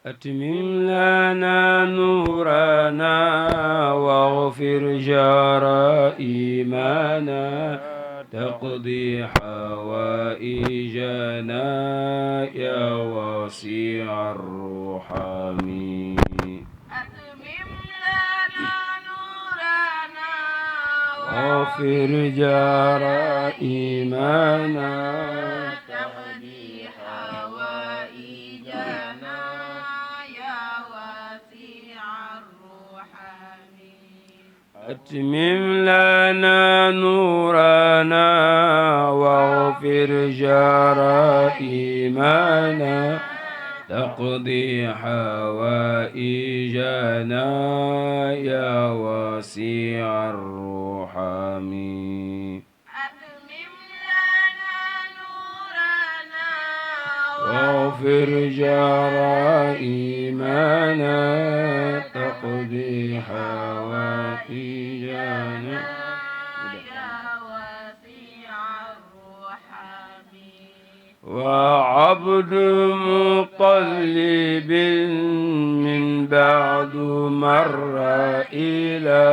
أتمم لنا نورنا واغفر جرائمنا تقضي حوائجنا يا واسع الرحم. أتمم لنا نورنا واغفر جرائمنا تقضي حوائجنا يا واسع الرحم. أتمم لنا نورنا واغفر جرائمنا تقضي حوائجنا يا واسع الرحم. أتمم لنا نورنا واغفر جرائمنا تقضي حوائجنا يا واسع الرحم. وعبد مطلب من بعد مر إلى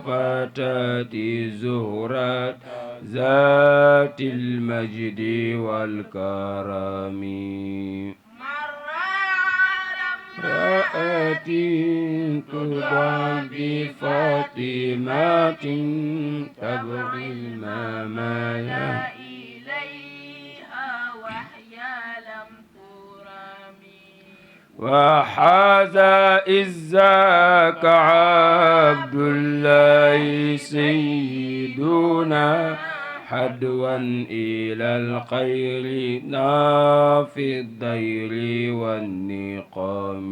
فتاة زهرة ذات المجد والكرم. مر على امرأة تدعى بفاطمة تبغي الممايا وحاز إذاك عبد الله سيدنا حدوا إلى الخير نافي الضير والنقام.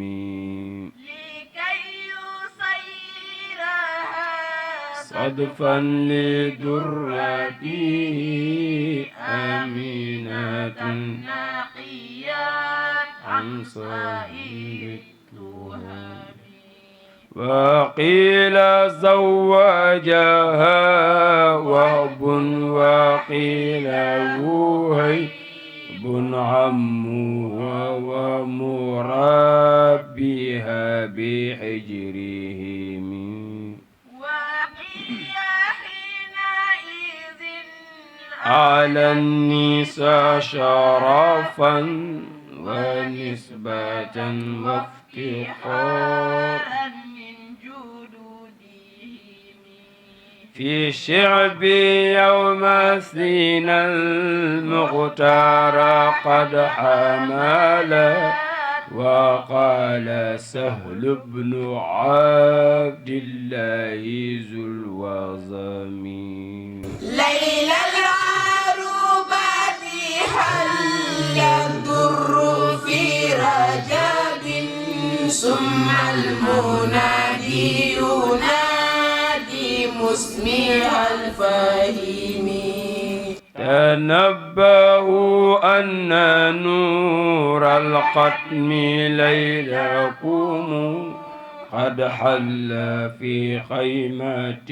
لكي يصيرها صدفا لدرته آمنة نقيات عن صائر التهم. وقيل زوجها وهب وقيل وهيب عمها ومربيها بحجرهم. وقيل حينئذ على النساء شرفا ونسبة وافتخارا من جدودهم. في شعب يوم سين المختار قد حمل وقال سهل بن عبد الله ذو الوزم. ليلى العروبة حل الدر في رجب ثم المنادي ينادي مسمع الفهيم. تنبهوا أن نور الختم ليلكم قد حل في خيمة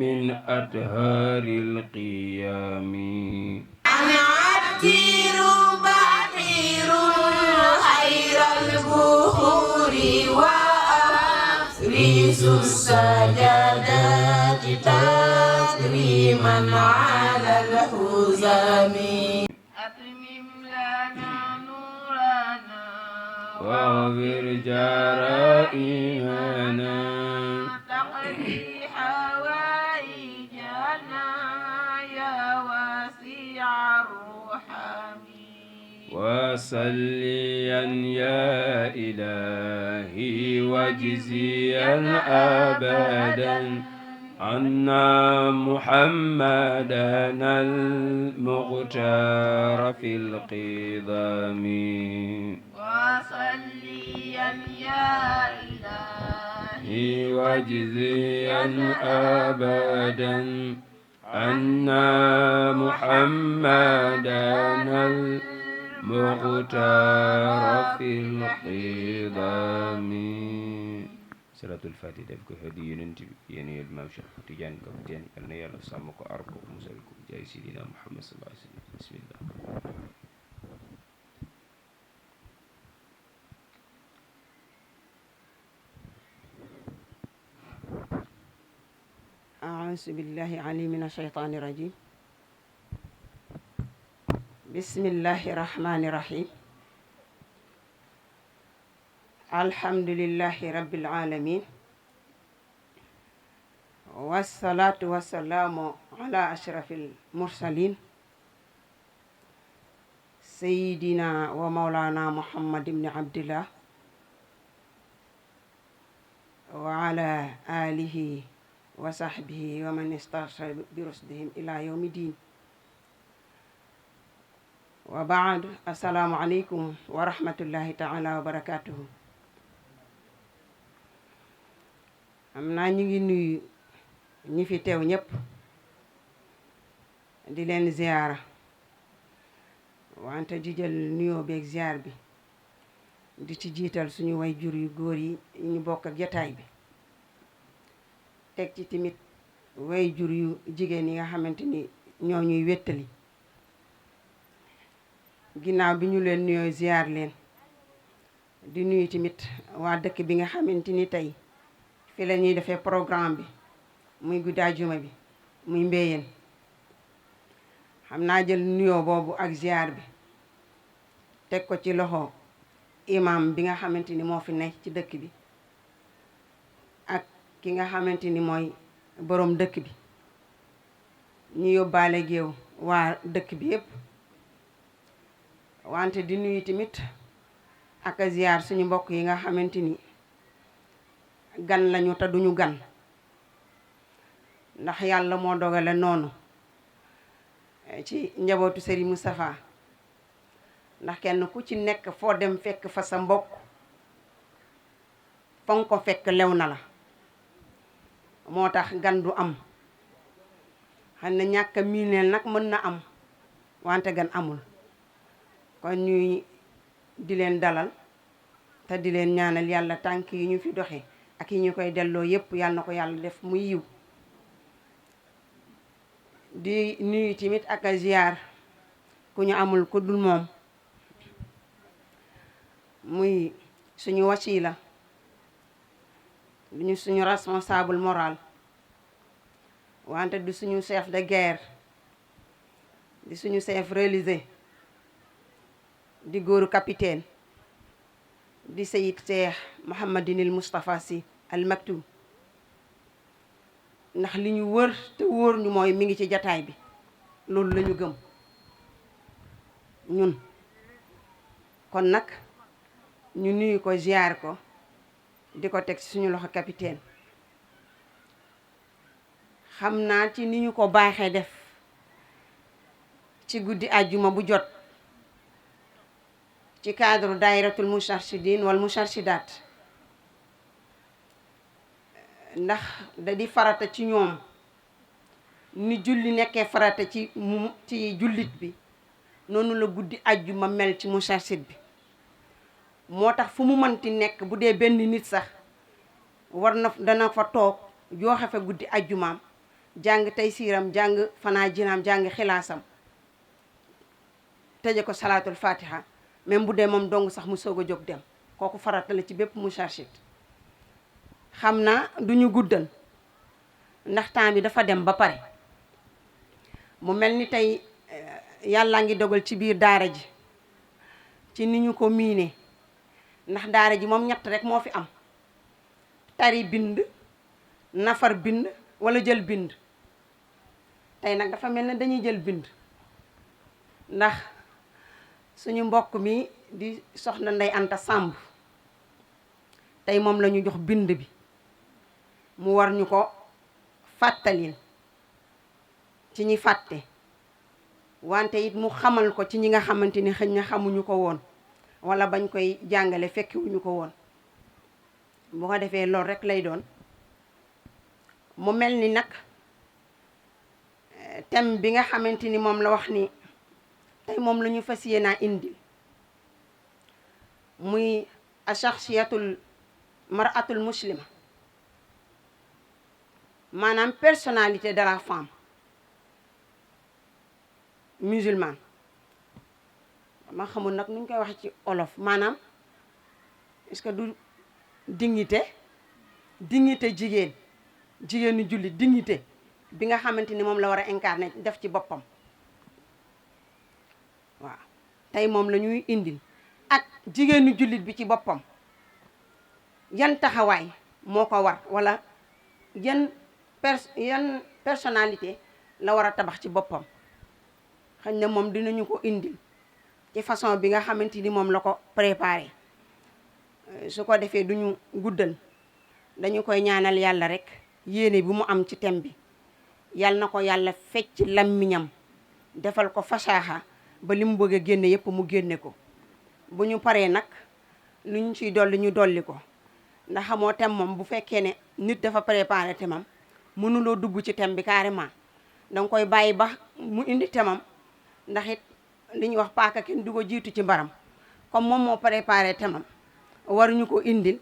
من أطهار القيام. أنا عتير بحير خير البحور وأفريس السجادات تكريما على الحزام. أتمم لنا نورنا واغفر جرائمنا تقضي حوائجنا يا واسع الرحم. وصليا يا إلهي واجزيا أبدا عنا محمدا المختار في القدم. وصليا يا إلهي واجزيا أبدا عنا محمدا المختار في القدم. salaatul faati def ko hadi yonent bi yéen yéen maam Cheikh Tidiane ko teen yal na yàlla sàmm ko aar ko musal ko jaay sidina Muhammad sallallahu alayhi wa sallam. Bismillah. أعوذ بالله عليم من الشيطان الرجيم بسم الله الرحمن الرحيم الحمد لله رب العالمين والصلاة والسلام على أشرف المرسلين سيدنا ومولانا محمد بن عبد الله وعلى آله وصحبه ومن استرشد برشدهم إلى يوم الدين وبعد السلام عليكم ورحمة الله تعالى وبركاته am naa ñu ngi nuyu ñi fi teew ñëpp di leen ziyaara wante di jël nuyoo beeg ziyaar bi di ci jiital suñu way jur yu góor yi ñu bokk ak jataay bi teg ci tamit way jur yu jigéen yi nga xamante ni ñoo ñuy wéttali ginnaaw bi ñu leen nuyoo ziyaar leen di nuyu tamit waa dëkk bi nga xamante ni tey fi la ñuy defee programme bi muy guddi àjjuma bi muy mbéyeen xam naa jël nuyoo boobu ak ziar bi teg ko ci loxo imam bi nga xamante ni moo fi nekk ci dëkk bi ak ki nga xamante ni mooy boroom dëkk bi ñu yóbbaale géew waa dëkk bi yépp wante di nuyu tamit ak ziar suñu mbokk yi nga xamante ni gan lañu te duñu gan ndax yàlla moo dogale noonu ci njabootu Serigne Moustapha ndax kenn ku ci nekk foo dem fekk fa sa mbokk fa nga ko fekk lew na la moo tax gan du am xam ne ñàkk a miineel nag mën na am wante gan amul kon ñuy di leen dalal te di leen ñaanal yàlla tànk yi ñu fi doxe ak yi ñu koy delloo yépp yàlla na ko yàlla def muy yiw di nuyu tamit ak a ziar ku ñu amul ku dul moom muy suñu wasila duñu suñu responsable moral wante du suñu chef de guerre di suñu chef religieux di góoru capitaine di Seyid Cheikh Mouhamadinil Moustapha Sy Al Maktoum ndax li ñu wër te wóor ñu mooy mi ngi ci jataay bi loolu la ñu gëm ñun kon nag ñu nuyu ko ziar ko di ko teg ci suñu loxo capitaine xam naa ci ni ñu ko baaxee def ci guddi àjjuma bu jot ci cadre daayiratul mustarshidin wal mustarshidaat ndax da di farata ci ñoom ni julli nekkee farata ci jullit bi noonu la guddi àjjuma mel ci mustarshid bi moo tax fu mu mënti nekk bu dee benn nit sax dana fa toog jooxe fa guddi àjjumaam jàng tey siiram jàng fanaa jinaam jàng xilaasam tëje ko salaatul fatiha même bu dee moom dong sax mu soog a jóg dem kooku farata la ci bépp mustarshid xam naa duñu guddal ndax temps bi dafa dem ba pare mu mel ni tey yàlla ngi dogal ci biir daara ji ci ni ñu ko miine ndax daara ji moom ñett rek moo fi am tari bind nafar bind wala jël bind tey nag dafa mel ne dañuy jël bind ndax suñu mbokk mi di soxna Ndey Anta Samb tey moom la ñu jox bind bi mu war ñu ko fàttalil ci ñi fàtte wante it mu xamal ko ci ñi nga xamante ni xëñ na xamuñu ko woon wala bañ koy jàngale fekkewuñu ko woon bu ko defee loolu rek lay doon mu mel ni nag thème bi nga xamante ni moom la wax ni tey moom la ñu fas yéenaa indil muy ashakhsiyatul maratul muslima maanaam personnalité de la femme musulmane ma xamul nag nuñ koy waxee ci olof maanaam est-ce que du dignité jigéenu jullit dignité bi nga xamante ni moom la war a incarner def ci boppam waaw tey moom la ñuy indil ak jigéenu jullit bi ci boppam yan taxawaay moo ko war wala yan personnalité la war a tabax ci boppam xëy na moom dinañu ko indil ci façon bi nga xamante ni moom la ko préparé su ko defee duñu guddal dañu koy ñaanal yàlla rek yéene bi mu am ci thème bi yàlla na ko yàlla fecc lammiñam defal ko fasaaxa ba li mu bëgg a génne yépp mu génne ko bu ñu paree nag lu ñu ciy dolli ñu dolli ko ndax xamoo thème moom bu fekkee ne nit dafa préparé thèmam mënuloo dugg ci thème bi carrément danga koy bàyyi ba mu indi thèmam ndax it li ñuy wax paaka kenn du ko jiitu ci mbaram comme moom moo préparé thèmam waruñu ko indil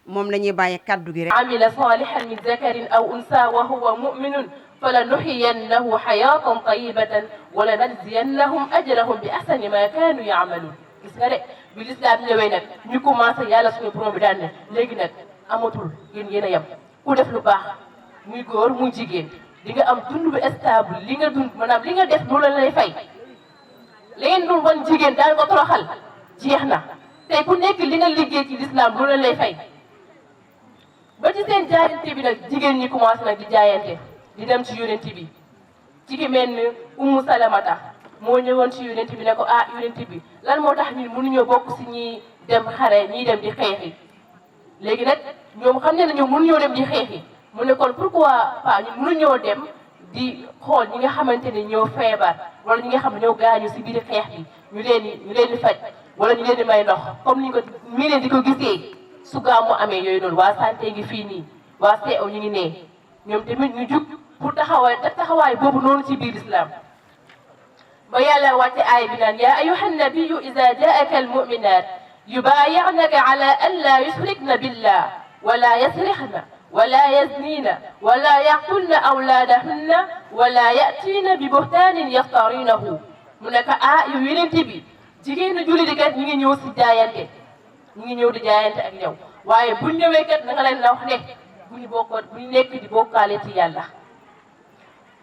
moom la ñuy bàyyi kaddu gi rek. amila salihan min zakarin aw unsa wa huwa muminun falanuhyiyannahu hayatan tayyibatan wa lanajziyannahum ajrahum bi ahsani ma kanu ya'malun. gis nga de bi lislaam ñëwee nag ñu commencé yàlla suñu borom bi daan ne léegi nag amatul yéen a yem ku def lu baax muy góor muy jigéen di nga am dund bu stable li nga dund maanaam li nga def loolu la lay fay. li ngeen dund woon jigéen daan ko toroxal jeex na tey ku nekk li nga liggéey ci lislaam loolu la lay fay. ba ci seen jaayante bi nag jigéen ñi commencé nag di jaayante di dem ci yonent bi ci ki mel ni Ummu Salamata moo ñëwoon ci yonent bi ne ko ah yonent bi lan moo tax ñun mënuñoo bokk si ñi dem xare ñiy dem di xeexi léegi nag ñoom xam ne ne ñoom mënuñoo dem di xeexi mu ne kon pourquoi pas ñun mënuñoo dem di xool ñi nga xamante ni ñoo feebar wala ñi nga xam ne ñoo gaañu si biir xeex bi ñu leen di faj wala ñu leen di may ndox comme ni ko mii di ko gisee su gàmmu amee yooyu noonu waa santé ngi fii nii waa CO ñu ngi nee ñoom tamit ñu jug pour taxawaay boobu noonu ci biir islam. ba yàlla wàcce aay bi naan yaa ayyuhan nabiyyu iza jaa'aka al-mu'minaat yubaayi'naka ala an laa yushrikna billah wala yasrixna wala yazniina wala yaqtulna awlaadahunna wala ya'tiina bi buhtaanin yaftarinahu. mu nekk yu yonent bi jigéenu jullit kat ñu ngi ñëw si jaayante ñu ngi ñëw di jaayante ak yow waaye buñ ñëwee kat na nga leen la wax ne bu ñu nekk di bokkaale ci yàlla.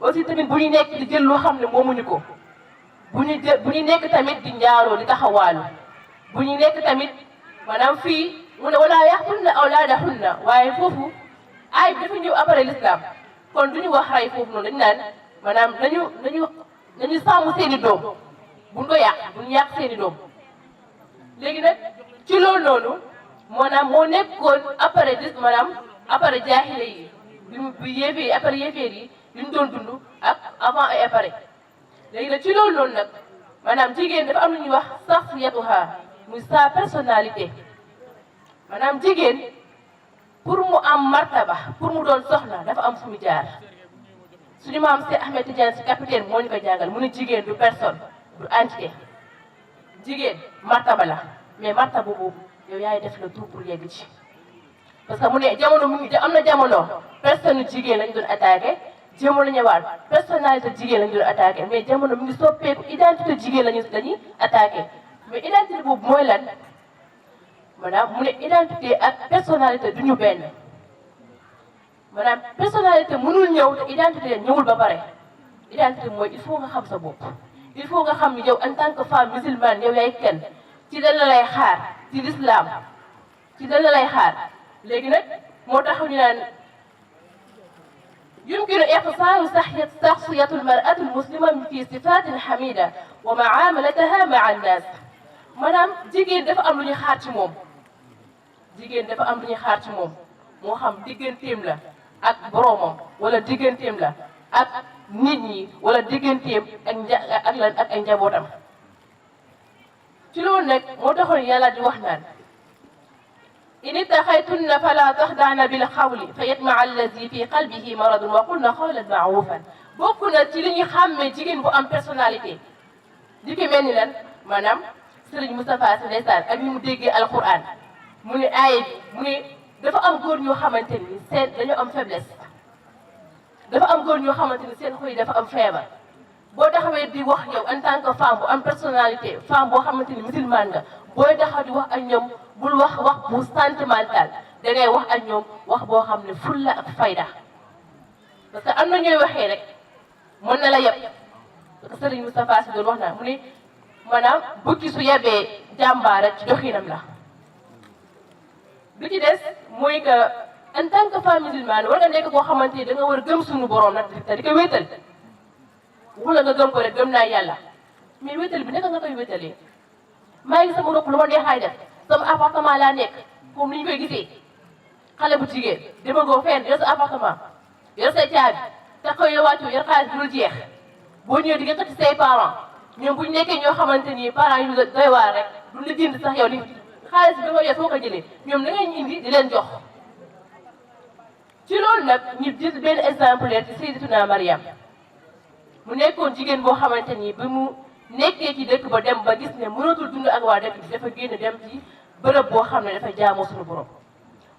aussi tamit bu ñu nekk di jël loo xam ne moomuñu ko bu ñu nekk tamit di njaaloo di taxawaalu bu ñu nekk tamit maanaam fii mu ne wala yaqtulna awlaadahunna waaye foofu ay bi dafa ñëw après l'islam kon duñu wax rey foofu noonu dañu naan maanaam nañu sàmm seeni doom buñ ko buñ yàq seeni doom. léegi nag ci loolu noonu maanaam moo nekkoon après jaaxile yi bi yéefee après yéefeer yi li ñu doon dund ak avant et après. léegi nag ci loolu noonu nag maanaam jigéen dafa am lu ñuy wax saxsiyatuha muy sa personnalité maanaam jigéen pour mu am martaba pour mu doon soxna dafa am fu mu jaar. suñu maam Seex Ahmed Tidiane si capitaine moo ñu ko jàngal mu ne jigéen du personne du entité jigéen martaba la mais martaba boobu yow yaay def le tout pour yegg ci. parce que mu ne jamono mu ngi am na jamono personne jigéen lañu doon attaqué jamono ñëwaat personnalité jigéen lañu doon attaqué mais jamono mu ngi soppeeku identité jigéen lañuy attaqué mais identité boobu mooy lan maanaam mu ne identité ak personnalité du ñu benn. maanaam personnalité mënul ñëw te identité ñëwul ba pare identité mooy il faut nga xam sa bopp il faut nga xam ni yow en tant que femme musulmane yow yaay kenn ci dal la lay xaar ci l'islam ci dal la lay xaar. léegi nag moo tax ñu naan yumkinu iqtisaaru saxsiyatu almar'ati almuslima fi sifatin hamida wa mu'amalataha ma'a an-nas. maanaam jigéen dafa am lu ñuy xaar ci moom jigéen dafa am lu ñuy xaar ci moom moo xam digganteem la ak boroomam wala digganteem la ak nit ñi wala digganteem ak ay njabootam. ci loolu nag moo taxoon yàlla di wax naan in ittaxaytunna fala taxda'na bil qawli fa yatma'a allazi fi qalbihi maradun wa qulna qawlan ma'rufan. bokk na ci li ñu xàmmee jigéen bu am personnalité di ki mel ni lan maanaam Sëriñ Moustapha Sy ndeysaan ak ni mu déggee alquran mu ne aaye bi mu ne dafa am góor ñoo xamante ni seen dañoo am faiblesse dafa am góor ñoo xamante ni seen xoy dafa am feebar. boo taxawee di wax yow en tant que femme bu am personnalité femme boo xamante ni musulmane nga booy taxaw di wax ak ñoom bul wax bu sentimental dangay wax ak ñoom wax boo xam ne fulla ak fayda parce que am na ñooy waxee rek mën na la yeb parce que Serigne Moustapha Sy doon wax naa mu ne maanaam bukki su yebee jàmbaar rek ci doxinam la. bi ci des mooy que en tant que femme musulmane war nga nekk koo xamante ni da nga war a gëm suñu borom nag te di ko wéetal wala nga gëm ko rek gëm naa yàlla mais wéetal bi naka nga koy wéetalee maa ngi sama ropp lu ma neexaay def sama appartement laa nekk comme ni ñu koy gisee xale bu jigéen demagoo fenn yor sa appartement yor sa caabi te xëy na wàccu yor xaalis bi dul jeex boo ñëwee di nga xëcc say parents ñoom bu ñu nekkee ñoo xamante ni parents yu doy waar rek du la jënd sax yow li xaalis bi nga yor foo ko jëlee ñoom da ngay indi di leen jox. ci loolu nag ñu jël benn exemplaire ci Sayyidatuna Mariam mu nekkoon jigéen boo xamante ni bi mu nekkee ci dëkk ba dem ba gis ne mënatul dund ak waa dëkk bi dafa génn dem ci bërëb boo xam ne dafa jaamoo suñu borom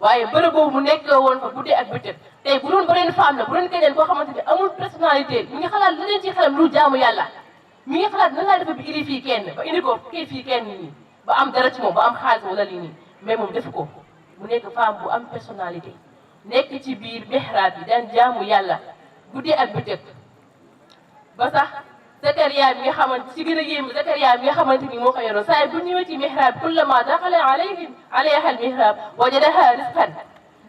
waaye bërëb boobu mu nekk woon fa guddi ak bëccëg tey bu doon beneen femme la bu doon keneen koo xamante ni amul personnalité mi ngi xalaat leneen ci xelam lu jaamu yàlla mi ngi xalaat nan laa defa bi indi fii kenn ba indi ko kii fii kenn nii ba am dara ci moom ba am xaalis wala lii nii mais moom defu ko mu nekk femme bu am personnalité nekk ci biir mihrab bi daan jaamu yàlla guddi ak bëccëg ba sax Zakariya mi nga xamante ci gën a yéem Zakariya mi nga xamante ni moo ko yoroon saa bu ñëwee ci mihrab kullama daxala alayha al mihrab wajadaha rizqan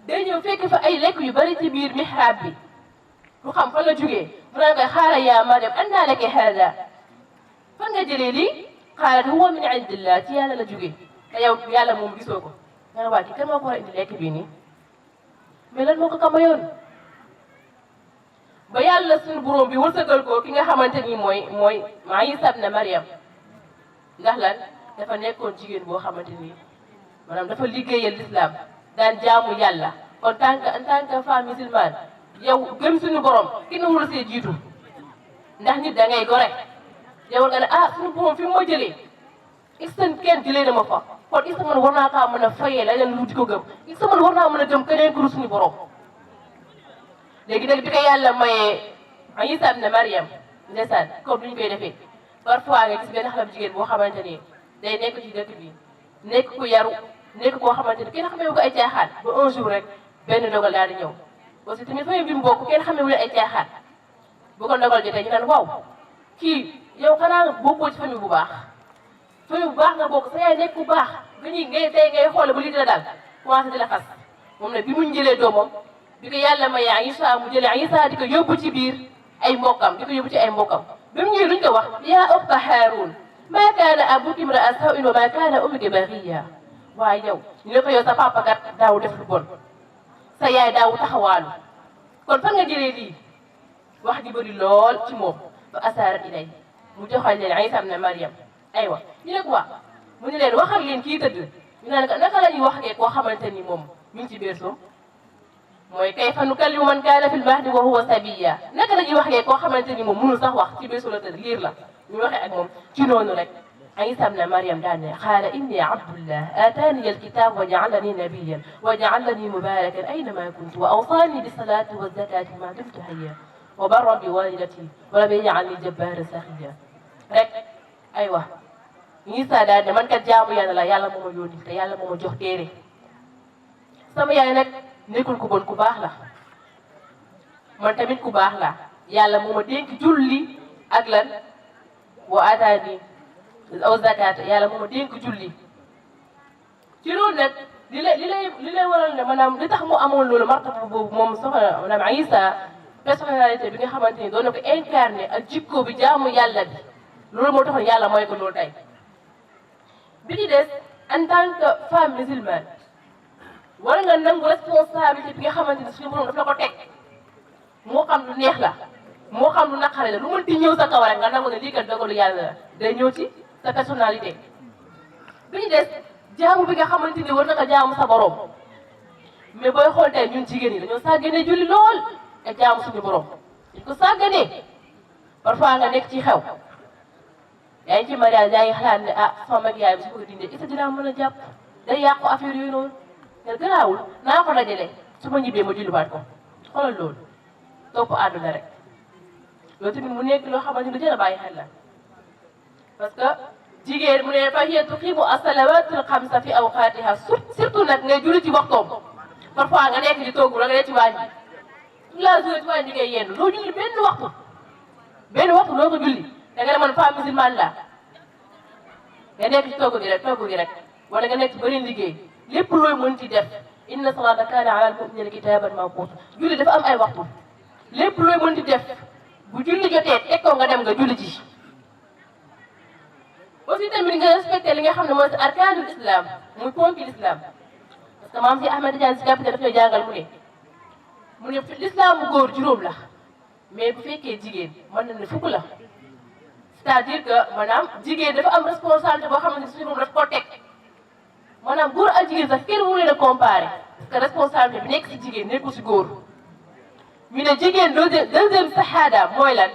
day ñëw fekk fa ay lekk yu bari ci biir mihrab bi du xam fan la jógee mu naan koy xaaral yaa Mariam annaa laki haada fan nga jëlee lii qaalat huwa min indillah ci yàlla la jógee te yow yàlla moom gisoo ko nga ne waa kii kan moo ko war a indi lekk bii nii mais lan moo ko kamayoon ba yàlla suñu borom bi wërsëgal ko ki nga xamante ni mooy Iisa ibn Maryam ndax lan dafa nekkoon jigéen boo xamante ni maanaam dafa liggéeyal l'islam daan jaamu yàlla kon en tant que femme musulmane yow gëm suñu borom ki na war a see jiitu ndax nit da ngay gore yow nga ne ah suñu borom fi mu ma jëlee istan kenn jëlee na ma fa kon isa man war naa kaa mën a fayee leneen lu di ko gëm isa man war naa mën a gëm keneen ku dul suñu borom léegi nag bi ko yàlla mayee Iisa ibn Maryam ndeysaan comme ni ñu koy defee parfois nga gis benn xale bu jigéen boo xamante ni day nekk ci dëkk bi nekk ku yaru nekk koo xamante ni kenn xamee ko ay caaxaan ba un jour rek benn dogal daal di ñëw aussi tamit famille bi mu bokk kenn xamee wu ay caaxaan bu ko dogal jotee ñu naan waaw kii yow xanaa bokkoo ci famille bu baax famille bu baax nga bokk sa yaay nekk bu baax nga ñuy ngay tey ngay xoole ba lii dina daal commencé di la xas moom nag bi mu jëlee doomam bi ko yàlla mayee Iisa mu jëlee Iisa di ko yóbbu ci biir ay mbokkam di ko yóbbu ci ay mbokkam bi mu ñëwee luñ ko wax yaa ukhta Haaruun maa kaana abuki imra'a saw'in wa maa kaana ummuki baghiya waaye yow ñu ne ko yow sa papa kat daaw def lu bon sa yaay daaw taxawaalu kon fan nga jëlee lii wax ji bëri lool ci moom ba asaarat ilay mu joxal leen Iisa ibn Maryam aywa ñu ne ko wax mu ne leen waxal leen kii tëdd ñu naan naka la ñuy waxee koo xamante ni moom mi ngi ci biir suuf mooy kayfa nukallimu man kaana fil mahdi wa huwa sabiyya naka la ñuy waxee koo xamante ni moom mënul sax wax ci biir suuf la tëdd liir la ñu waxee ak moom ci noonu rek Iisa ibn Maryam daan ne qaala inni abdullah aataaniya alkitab wa ja'alani nabiyyan wa ja'alani mubarakan aynama kuntu wa awsaani bis-salaati waz-zakaati ma dumtu hayyan wa barran bi walidati wa lam yaj'alni jabbaaran shaqiyyan rek aywa Iisa daan ne man kat jaamu yàlla la yàlla moo ma yónni te yàlla moo ma jox téere sama yaay nag nekkul ku bon ku baax la man tamit ku baax la yàlla moo ma dénk julli ak lan wa aataani aw zakat yàlla moo ma dénk julli ci loolu nag li lay waral ne maanaam li tax mu amoon loolu martaba boobu moom soxna maanaam Iisa personnalité bi nga xamante ni doon na ko incarné ak jikko bi jaamu yàlla bi loolu moo taxoon yàlla mooy ko loolu tey bi ci des en tant que femme musulmane war nga nangu responsabilité bi nga xamante ni suñu borom daf la ko teg moo xam lu neex la moo xam lu naqare la lu mënti ñëw sa kaw rek nga nangu ne lii kat dogalu yàlla la day ñëw ci sa personnalité bi ñu des jaamu bi nga xamante ni war na ko jaamu sa borom mais booy xool tey ñun jigéen ñi dañoo sàgganee julli lool ak jaamu suñu borom dañ ko sàgganee parfois nga nekk ci xew yaa ngi ci mariage yaa ngi xalaat ne ah sama mag yaay bi su ko dindee est-ce que dinaa mën a jàpp day yàqu affaire yooyu noonu te garaawul naa ko dajale su ma ñibbee ma julliwaat ko xoolal loolu topp àdduna rek loolu tamit mu nekk loo xamante ni lu jar a bàyyi xel la parce que jigéen mu ne fa hiya tuqiimu as-salawaatil xamsa fi awqaatiha surtout nag ngay julli ci waxtoom parfois nga nekk di togg la nga nekk ci waañ bi toute la journée ci waaye ñu ngay yenn doo julli benn waxtu doo ko julli da nga ne man femme musulmane la nga nekk ci togg gi rek wala nga nekk ci bëri liggéey lépp looy mën ci def inna salata kaana ala al-mu'minina kitaban mawquta julli dafa am ay waxtu lépp looy mën ci def bu julli jotee teg ko nga dem nga julli ji aussi tamit nga respecté li nga xam ne mooy sa arkaanul islam muy ponki l'islam parce que maam si Ahmed Tidiane Sy Capitaine daf ñoo jàngal mu ne l'islam bu góor juróom la mais bu fekkee jigéen mën na ne fukk la c'est-à-dire que maanaam jigéen dafa am responsabilité boo xamante ne suñu moom daf koo teg maanaam góor ak jigéen sax kenn mënu leen a comparé parce que responsabilité bi nekk si jigéen nekkul si góor ñu ne jigéen deuxième sahaada mooy lan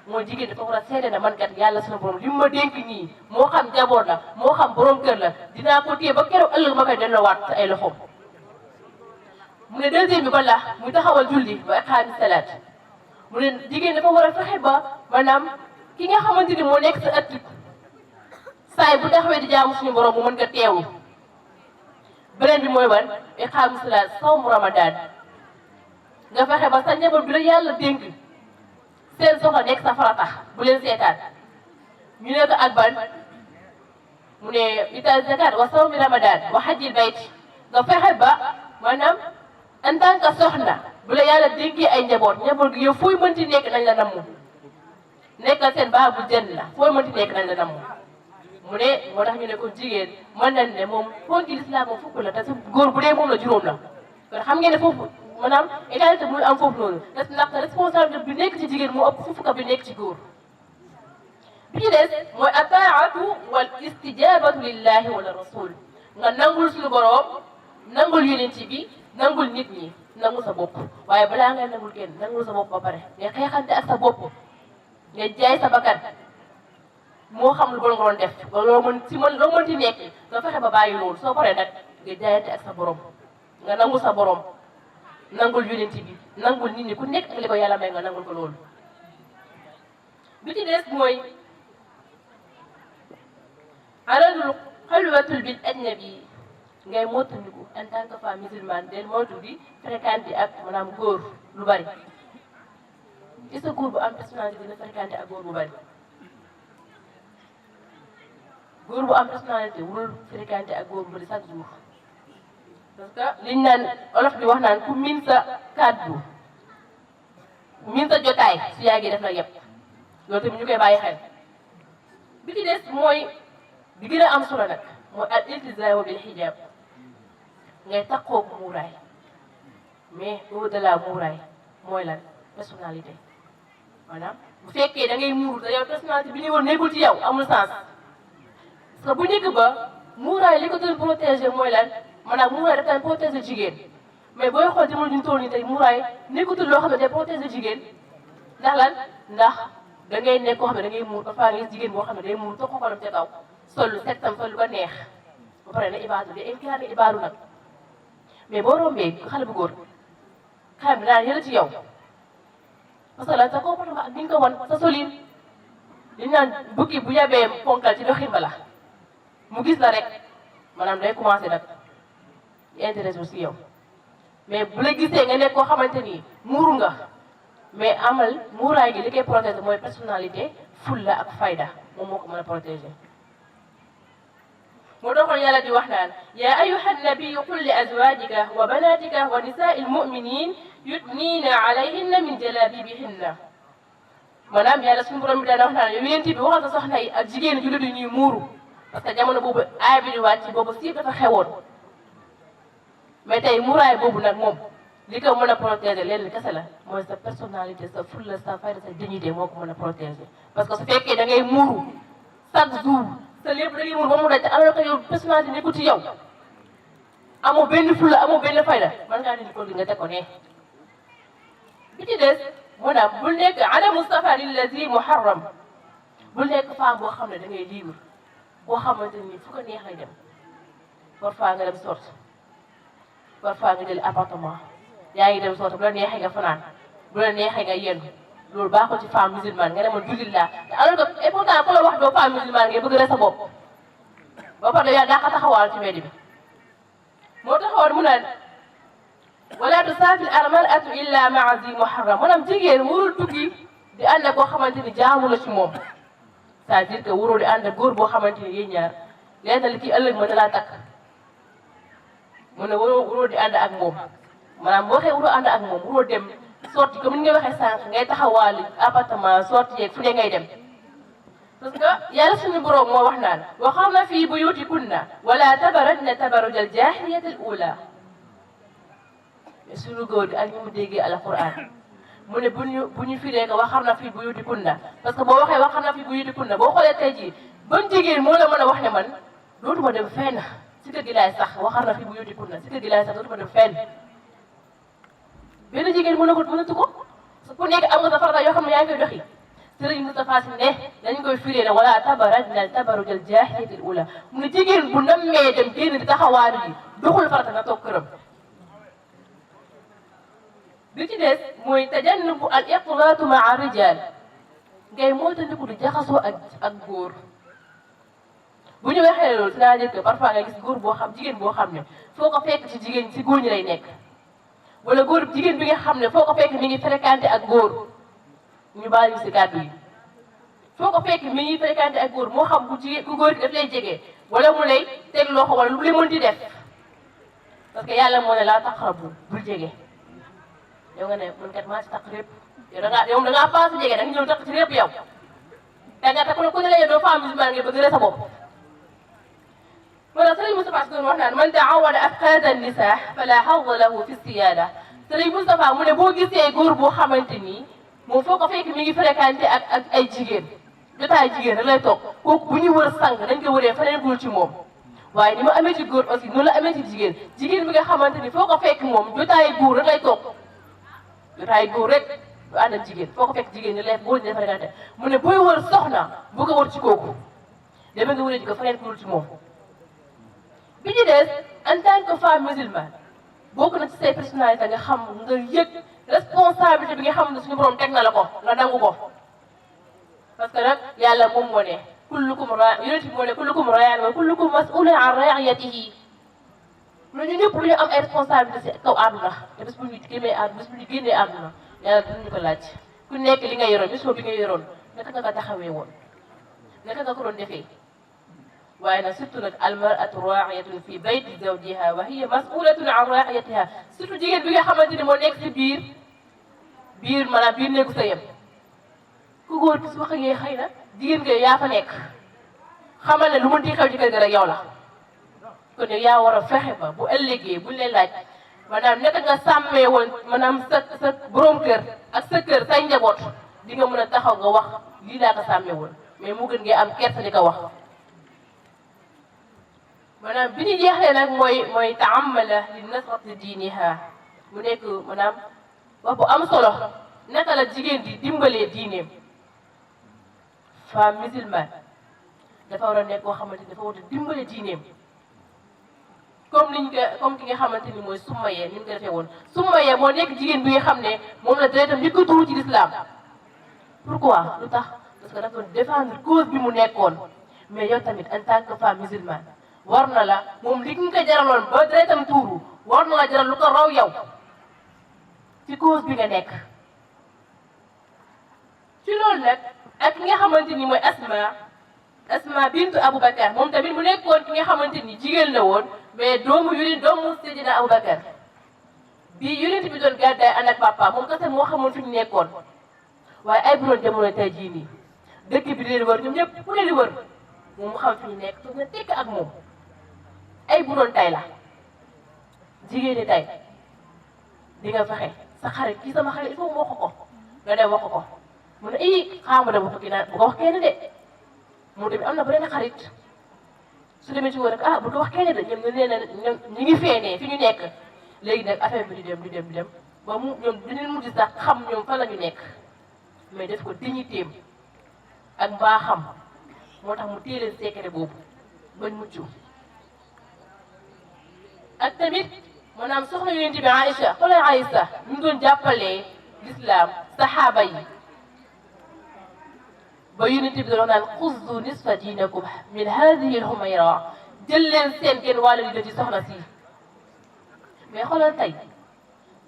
mooy jigéen dafa war a seede na man kat yàlla suñu borom li mu ma dénk nii moo xam jaboot la moo xam borom kër la dinaa ko téye ba keroog ëllëg ma koy delloowaat sa ay loxoom mu ne deuxième bi kon la muy taxawal julli ba iqaami salaat mu ne jigéen dafa war a fexe ba maanaam ki nga xamante ni moo nekk sa ëtt saay bu taxawee di jaamu suñu borom mu mën nga teewlu beneen bi mooy wan iqaami salaat sawmu ramadan nga fexe ba sa njaboot bi la yàlla dénk seen soxla nekk sa farata bu leen seetaan ñu ne ko ak ban mu ne ita zakat wa sawmi ramadan wa hajjil bayt nga fexe ba maanaam en tant que soxna bu la yàlla dénkee ay njaboot gi yow fooy mënti nekk nañ la namm nekkal seen baax bu jën la fooy mënti nekk nañ la namm mu ne moo tax ñu ne ko jigéen mën nañ ne moom ponki lislaam moom fukk la te su góor bu dee moom la juróom la kon xam ngeen ne foofu maanaam égalité bu am foofu noonu ndax responsabilité bi nekk ci jigéen moo ëpp fukk bi nekk ci góor bi ci des mooy ataatu wal istijabatu lillahi wala rasul nga nangul suñu boroom nangul yonent bi nangul nit ñi nangul sa bopp waaye balaa ngay nangul kenn nangul sa bopp ba pare nga xeexante ak sa bopp nga jaay sa bakkan moo xam lu bon nga doon def ba loo mën ci nekk nga fexe ba bàyyi loolu soo paree nag nga jaayante ak sa borom nga nangul sa borom nangul yonent bi nangul nit ñi ku nekk ak li ko yàlla may nga nangul ko loolu bi ci des mooy aradul xalwatul bil ajnabi ngay moytandiku en tant que femme musulmane del moytu di fréquenté ak maanaam góor lu bari ci sa góor bu am personnalité dina fréquenté ak góor bu bari góor bu am personnalité wurul fréquenté ak góor bu bari chaque jour parce que liñ naan olof bi wax naan ku miin sa kàddu miin sa jotaay su yàggee def la yëpp loolu tamit ñu koy bàyyi xel bi ci des mooy bi gën a am solo nag mooy al iltizaamu bil hijab ngay takkoo muuraay mais au-delà muuraay mooy lan personnalité maanaam bu fekkee da ngay muuru te yow personnalité bi ñuy war nekkul ci yow amul sens parce que bu njëkk ba muuraay li ko doon protéger mooy lan maanaam muuraay daf daan protéger jigéen mais booy xool jamono ñu toll nii tey muuraay nekkutul loo xam ne day protéger jigéen ndax lan ndax da ngay nekk koo xam ne da ngay muur parfois nga gis jigéen boo xam ne day muur toog xolam ca kaw sol lu set tam sol lu ko neex ba pare ne ibaadu de incarné ibaadu nag mais boo rombee xale bu góor xale bi daan yële ci yow parce que lan sa comportement ak bi nga ko wan sa solin li ñu naan bukki bu yabee ponkal ci doxin ba la mu gis la rek maanaam day commencé nag di intéressé si yow mais bu la gisee nga nekk koo xamante ni muuru nga mais amal muuraay gi li koy protéger mooy personnalité fulla ak fayda moom moo ko mën a protéger moo taxoon yàlla di wax naan yaa ayyuha nabiyu qul li azwajika wa banatika wa nisaa'il mu'minin yudniina alayhinna min jalabibihinna maanaam yàlla suñu borom bi daan wax naan yow yéen bi waxal sa soxna yi ak jigéen jullit yi ñuy muuru parce que jamono boobu aaya bi di wàcc boobu siif dafa xewoon mais tey muuraay boobu nag moom li ko mën a protéger leen kese la mooy sa personnalité sa fulla sa fayda sa dignité moo ko mën a protéger parce que su fekkee da ngay muuru chaque jour sa lépp da ngay muuru ba mu daj alors que yow personnalité nekkul ci yow amoo benn fulla amoo benn fayda man ngaa dindi ko li nga teg ko ne bi ci des moo naam bul nekk adamu safari allazi muharram bul nekk femme boo xam ne da ngay libre boo xamante ni fu ko neex lay dem parfois nga dem sorte parfois nga jël appartement yaa ngi dem sorte bu la neexee nga fanaan bu la neexee nga yenn loolu baaxul ci femme musulmane nga demoon jullit laa te alors que et pourtant ku la wax doo femme musulmane ngay bëgg rek sa bopp ba pare yaa daa ko taxawal ci mbedd bi moo taxawoon mu naan wala tusaafi al-mar'atu illa ma'a zi muharram maanaam jigéen warul tukki di ànd ak koo xamante ni jaamu la ci moom c'est-à-dire que waroo di ànd ak góor boo xamante ni yéen ñaar leen li kii ëllëg mën na laa takk mu ne waroo di ànd ak moom maanaam boo waxee waroo ànd ak moom waroo dem sorti comme ni nga waxee sànq ngay taxawaali appartement sorti yeeg fu ne ngay dem parce que yàlla suñu borom moo wax naan waqarna fii buyutikunna wala tabarajna tabarujal jaahiliyatil uula suñu góor gi ak ñu mu déggee alquran mu ne bu ñu firee ko waqarna fii buyutikunna parce que boo waxee waqarna fii buyutikunna boo xoolee tey jii ban jigéen moo la mën a wax ne man dootuma dem fenn si kër gi laay sax waqarna fii buyutikunna si kër gi laay sax dootuma dem fenn benn jigéen mënatu ko ku nekk am nga sa farata yoo xam ne yaa ngi koy doxi Sëriñ Moustapha Sy ne dañ koy firee ne wala tabarajna tabarujal jaahiliyatil uula mu ne jigéen bu nammee dem génn di taxawaaru ji doxul farata na toog këram bi ci des mooy tajannubu al ixtilaatu maa rijaal ngay moytandiku di jaxasoo ak góor bu ñu waxee loolu c'est-à-dire que parfois nga gis góor boo xam jigéen boo xam ne foo ko fekk ci jigéen ci góor ñi lay nekk wala góor jigéen bi nga xam ne foo ko fekk mi ngi fréquenté ak góor ñu baal ñu si kàddu yi foo ko fekk mi ngi fréquenté ak góor moo xam ku góor gi daf lay jege wala mu lay teg loxo wala lu mën di def parce que yàlla moo ne laa taqrabu bul jege yow nga ne man kat maa ci taq lépp yow da ngaa paase jege da nga ñëw taq ci lépp yow da nga takku ne ku ne la yow doo femme musulmane nga bëgg sa bopp wala Sëriñ Moustapha Sy doon wax naan man taawada afqaada nisaa fala hazza lahu fi siyaada Sëriñ Moustapha mu ne boo gisee góor boo xamante ni moom foo ko fekk mi ngi fréquenté ak ay jigéen jotaay jigéen rek lay toog kooku bu ñu wër sang dañ ko wëree feneen gul ci moom waaye ni ma amee ci góor aussi noonu la amee ci jigéen jigéen bi nga xamante ni foo ko fekk moom jotaay góor rek lay toog jotaay góor rek du ànd ak jigéen foo ko fekk jigéen ñi lay góor ñi fréquenté mu ne booy wër soxna bu ko wër ci kooku dama nga wëree ji ko feneen gul ci moom bi ñu des en tant que femme musulmane bokk na ci say personnalité nga xam nga yëg responsabilité bi nga xam ne suñu borom teg na la ko nga nangu ko parce que nag yàlla moom moo ne kullukum yonent bi moo ne kullukum raa'in wa kullukum mas'uulun an ra'iyyatihi lu ñu ñëpp lu ñu am ay responsabilité si kaw àdduna te bés bu ñu génnee àdduna bés bu ñu génnee àdduna yàlla dinañu ko laaj ku nekk li nga yoroon mission bi nga yoroon naka nga ko taxawee woon naka nga ko doon defee waaye nag surtout nag almar'atu raa'iyatun fi bayti zawjiha wa hiya mas'ulatun an ra'iyatiha surtout jigéen bi nga xamante ni moo nekk si biir maanaam biir néegu sëyam ku góor bi su wax ak xëy na jigéen nga yaa fa nekk xamal ne lu mën di xew ci kër ga rek yow la kon yow yaa war a fexe ba bu ëllëgee buñ leen laaj maanaam naka nga sàmmee woon maanaam sa borom kër ak sa kër say njaboot di nga mën a taxaw nga wax lii laa ko sàmmee woon mais mu gën ngay am kersa di ko wax. maanaam bi ñu jeexlee nag mooy taamala li nasrati diiniha mu nekk maanaam wax bu am solo naka la jigéen di dimbalee diineem femme musulmane dafa war a nekk koo xamante ni dafa war a dimbale diineem comme ki nga xamante ni mooy Sumayya ni mu ko defee woon Sumayya moo nekk jigéen bi nga xam ne moom la deretam njëkk a tuuru ci l'islam pourquoi lu tax parce que dafa doon défendre cause bi mu nekkoon mais yow tamit en tant que femme musulmane war na la moom li nga ko jaraloon ba deretam tuuru war na la jaral lu ko raw yow ci cause bi nga nekk ci loolu nag ak ki nga xamante ni mooy Asma bintu Aboubacar moom tamit mu nekkoon ki nga xamante ni jigéen la woon mais doomu Seydina Aboubacar bii yonent bi doon gàddaay ànd ak papa moom kese moo xamoon fi ñu nekkoon waaye ay bu doon jamono tey jii nii dëkk bi di leen wër ñoom ñëpp ku ne di wër moom mu xam fi ñu nekk toog na tekk ak moom ay bu doon tay la jigéen ñi tay di nga fexe sa xarit kii sama xarit il faut mu wax ko nga dem wax ko mu ne xaaral ma dem wax ko kii naan bu ko wax kenn de moom tamit am na beneen xarit su demee ci wër rek bu ko wax kenn de ñoom ñu ne ñoom ñu ngi feenee fi ñu nekk léegi nag affaire bi di dem ba mu ñoom dinañ mujj sax xam ñoom fan la ñu nekk mais def ko dignitéem ak mbaaxam moo tax mu téye leen secret boobu bañ mucc ak tamit maanaam soxna yonent bi Aïcha xoolal Aïcha ñu doon jàppalee l'islam saxaaba yi ba yonent bi doon naan xuzzu nisfa diinakum min hadihi al-humayra jël leen seen genn wàll di ci soxna si mais xoolal tey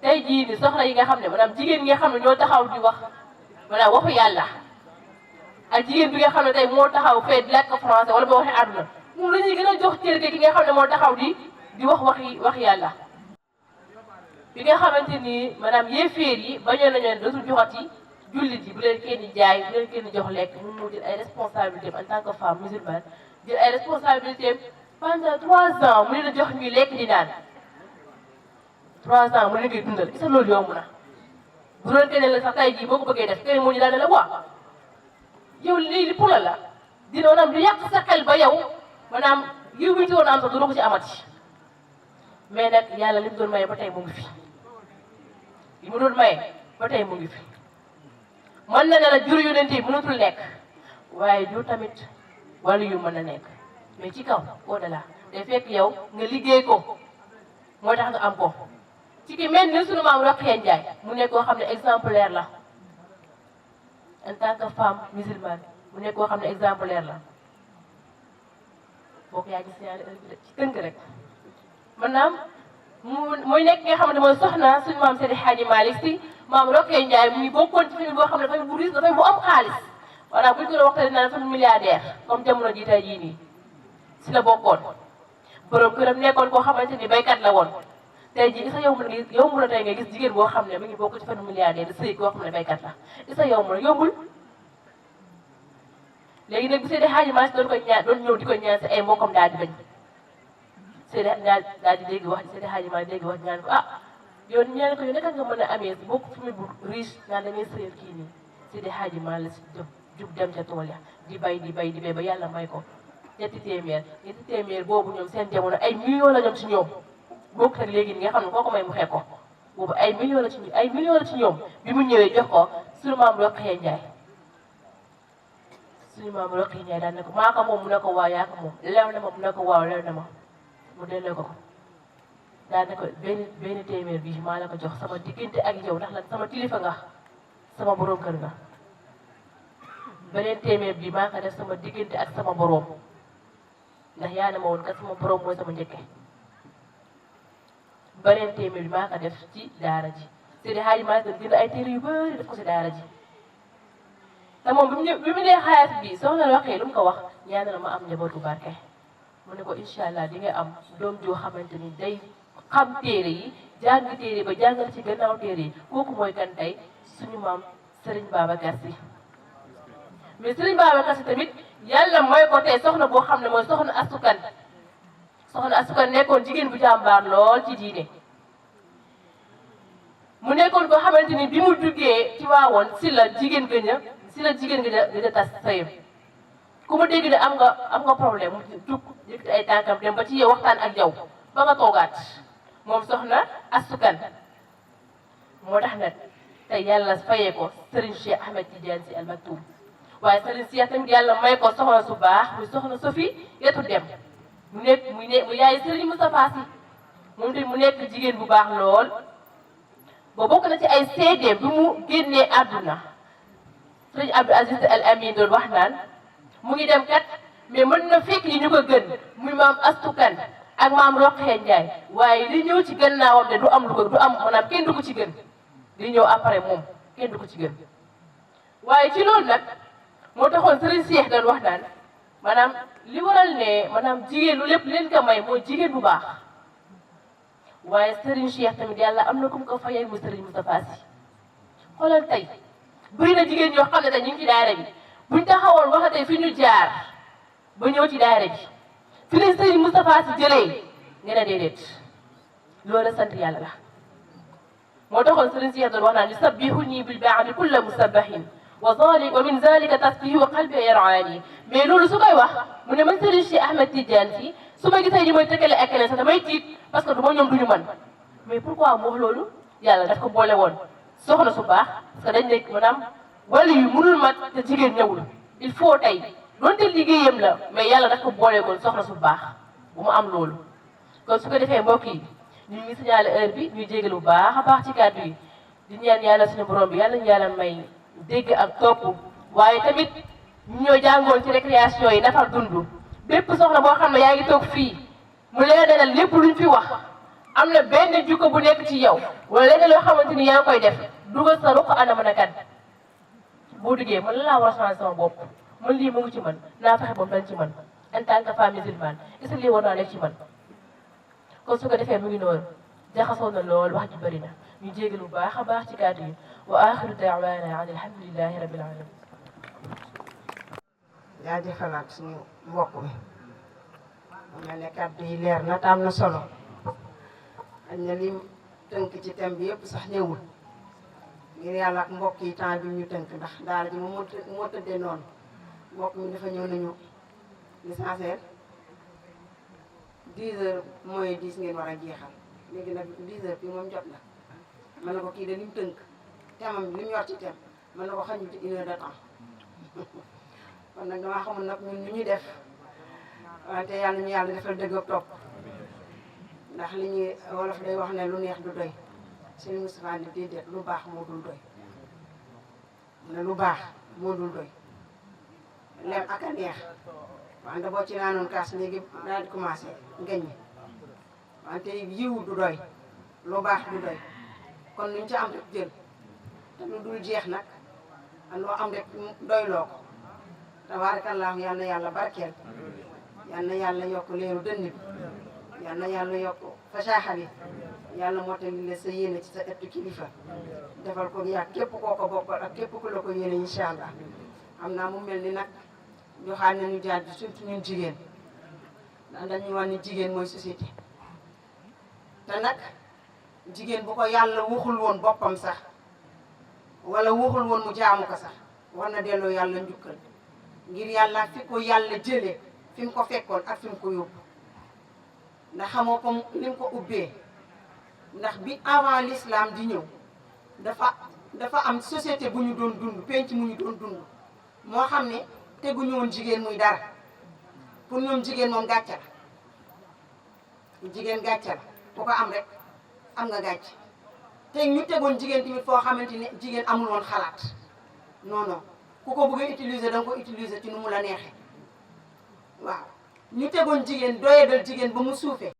tey jii ni soxna yi nga xam ne maanaam jigéen ñi nga xam ne ñoo taxaw di wax maanaam waxu yàlla ak jigéen bi nga xam ne tey moo taxaw fee di làkk français wala ba waxee àdduna moom la ñuy gën a jox cër ki nga xam ne moo taxaw di wax wax yàlla. bi nga xamante ni maanaam yéeféer yi bañoon nañu ne dootul joxati jullit yi bu leen kenn jaay bu leen kenn jox lekk moom moo jël ay responsabilités en tant que femme musulmane jël ay responsabilités pendant 3 ans mu leen a jox ñuy lekk di naan 3 ans mu leen koy dundal gis nga loolu yomb na bu doon keneen la sax tey jii boo ko bëggee def keneen moo ñu daan ne la waa yow lii li pour la dina woon am lu yàq sa xel ba yow maanaam yiw bi ñu ci woon am sax du ko ci amati mais nag yàlla li mu doon maye ba tey mu ngi fi li mu doon maye ba tey mu ngi fi mën na ne la jur yonent yi mënatul nekk waaye jur tamit wàllu yu mën na nekk mais ci kaw au delà day fekk yow nga liggéey ko moo tax nga am ko ci ki mel ni sunu maam Rokhaya Ndiaye mu nekk koo xam ne exemplaire la en tant que femme musulmane mu nekk koo xam ne exemplaire la boo ko yaa gis ñaari ci tënk rek maanaam muy nekk nga xam ne mooy soxna suñu maam Seydi Hadji Malick Sy maam Rokhaya Ndiaye mu ngi bokkoon ci famille boo xam ne famille bu riche la famille bu am xaalis voilà buñ ko doon waxtaanee naan famille milliardaire comme jamono jii tey jii nii si la bokkoon borom këram nekkoon koo xamante ni baykat la woon tey jii isa yombul na tey nga gis jigéen boo xam ne mu ngi bokk ci famille milliardaire di sëy koo xam ne baykat la isa yombul léegi nag bu Seydi Hadji Malick doon ñëw di ko ñaan si ay mbokkam daal di bañ Seydi daal di dégg wax Seydi Hadji Malick dégg wax ñaan ko yow ñaan ko yow naka nga mën a amee bokk famille bu riche naan dañuy sëyal kii nii Seydi Hadji Malick jub dem ca tool ya di bay ba yàlla may ko ñetti téeméer boobu ñoom seen jamono ay millions la ñoom ci ñoom bokk ak léegi nga xam ne koo ko may mu xeeb ko boobu ay millions la ci ñoom bi mu ñëwee jox ko suñu maam Rokhaya Ndiaye daan ne ko maa ko moom mu ne ko waaw yaa ko moom lew na ma mu ne ko waaw lew na ma mu delloo ko daan ne ko benn téeméer bi maa la ko jox sama diggante ak yow ndax lan sama kilifa nga sama borom kër nga beneen téeméer bi maa ko def sama diggante ak sama borom ndax yaa ne ma woon kat sama borom mooy sama njëkke beneen téeméer bi maa ko def ci daara ji Seydi Hadji Malick dina ay téere yu bëri def ko si daara ji te moom bi mu nee xayaat bi soxna Rokhaya lu mu ko wax ñaanal ma am njabootu barke mu ne ko incha allah di nga am doom joo xamante ni day xam téere yi jàng téere ba jàngal ci gannaaw téere yi kooku mooy kan tey suñu maam Serigne Babacar Sy mais Serigne Babacar Sy tamit yàlla mooy ko tey soxna boo xam ne mooy soxna Astou Kane nekkoon jigéen bu jàmbaar lool ci diine mu nekkoon ko xamante ni bi mu duggee ci waawoon si la jigéen gën a tas sëyam ku mu dégg ne am nga problème mu jug yëkkati ay tànkam dem ba ci yow waxtaan ak yow ba nga toogaat moom soxna Astou Kane moo tax nag tey yàlla fayee ko Serigne Cheikh Ahmed Tidiane Sy Al Maktoum waaye Serigne Cheikh tamit yàlla may ko soxna su baax muy soxna Sophie yetu dem mu yaay Serigne Moustapha Sy moom tamit mu nekk jigéen bu baax lool ba bokk na ci ay seede bi mu génnee àdduna Serigne Abdou Aziz Al Amin doon wax naan mu ngi dem kat mais mën na fekk yi ñu ko gën muy maam Astou Kane ak maam Rokhaya Ndiaye waaye li ñëw ci gannaawam de du am maanaam kenn du ko ci gën li ñëw après moom kenn du ko ci gën waaye ci loolu nag moo taxoon Serigne Cheikh doon wax naan maanaam li waral ne maanaam jigéen lu lépp leen ko may mooy jigéen bu baax waaye Serigne Cheikh tamit yàlla am na ku mu ko fayal mu Serigne Moustapha Sy xoolal tey bëri na jigéen ñoo xam ne tey ñu ngi ci daara bi buñ taxawoon wax tey fi ñu jaar ba ñëw ci daara bi fi leen Serigne Moustapha Sy jëlee nga ne déedéet loolu sant yàlla la moo taxoon Serigne Cheikh doon wax naan yusabbihuni bil ba'di kulla musabbahin wa min zalika tasbihi wa qalbi yar'ani mais loolu su koy wax mu ne man Serigne Cheikh Ahmed Tidiane Sy su ma gisee ñi mooy tëkkale ak keneen sax damay tiit parce que du ma ñoom duñu mën mais pourquoi mu wax loolu yàlla daf ko boole woon soxna su baax parce que dañ nekk maanaam wala yu mënul mat te jigéen ñëwul il faut tey donte liggéeyam la mais yàlla daf ko boole woon soxna su baax bu mu am loolu kon su ko defee mbokk yi ñu ngi signalé heure bi ñuy jégal bu baax a baax ci kàddu yi di ñaan yàlla suñu borom bi yàlla ñu yàlla may dégg ak topp waaye tamit ñu ñoo jàngoon ci récréation yi nafar dund bépp soxna boo xam ne yaa ngi toog fii mu leen dalal lépp luñ fi wax am na benn jikko bu nekk ci yow wala leneen loo xamante ni yaa ngi koy def dugal sa ruq ana mën a kan boo duggee man la laa war a changer sama bopp man lii mu ngi ci man naa fexe ba mu dañ ci man en tant que femme musulmane est-ce que lii war naa nekk ci man kon su ko defee mu ngi noonu jaxasoo na lool wax ji bëri na ñu jégal bu baax a baax ci kàddu yi wa axiru daawaana an alhamdulillahi rabbil alamin jaajëfalaat suñu mbokk mi mu mel ne kàddu yi leer na te am na solo xañ na lim tënk ci thème bi yëpp sax ñëwul ngir yàlla ak mbokk yi temps bi ñu tënk ndax daara ji moom moo tëddee noonu mbokk mi dafa ñëw nañu l'essentiel 10 heures mooy 10 ngeen war a jeexal léegi nag 10 heures bi moom jot na mën na ko kii de lim tënk thème bi lim yor ci thème mën na ko xañu ci 1 heure de temps kon nag damaa xamul nag ñun ñu ñuy def wante yàlla ñu yàlla defal dëgg ak topp ndax li ñuy wolof day wax ne lu neex du doy Sëriñ Moustapha ne déedéet lu baax moo dul doy mu ne lu baax moo dul doy lem ak a neex wante boo ci naanoon kaas léegi daal di commencé ngañ wante yiw du doy lu baax du doy kon nuñ ci am rek jël te lu dul jeex nag loo am rek doyloo ko tabaarakallaahu yal na yàlla barkeel yal na yàlla yokk leeru dënn bi yal na yàlla yokk fasaaxa bi yàlla mottali la sa yéene ci sa ëttu kilifa defal ko yàgg képp koo ko bokkal ak képp ku la ko yéene incha allah xam naa mu mel ni nag joxaat nañu jaar surtout ñun jigéen ndax dañuy wax ni jigéen mooy société te nag jigéen bu ko yàlla waxul woon boppam sax wala waxul woon mu jaamu ko sax war na delloo yàlla njukkal ngir yàlla fi ko yàlla jëlee fi mu ko fekkoon ak fi mu ko yóbbu ndax xamoo ko ni mu ko ubbee ndax bi avant l'islam di ñëw dafa am société bu ñu doon dund penc mu ñu doon dund moo xam ne teguñu woon jigéen muy dara pour ñoom jigéen moom gàcce la jigéen gàcce la ku ko am rek am nga gàcce te ñu tegoon jigéen tamit foo xamante ne jigéen amul woon xalaat non non ku ko bëgg a utiliser da nga ko utiliser ci nu mu la neexee waaw ñu tegoon jigéen doyadal jigéen ba mu suufee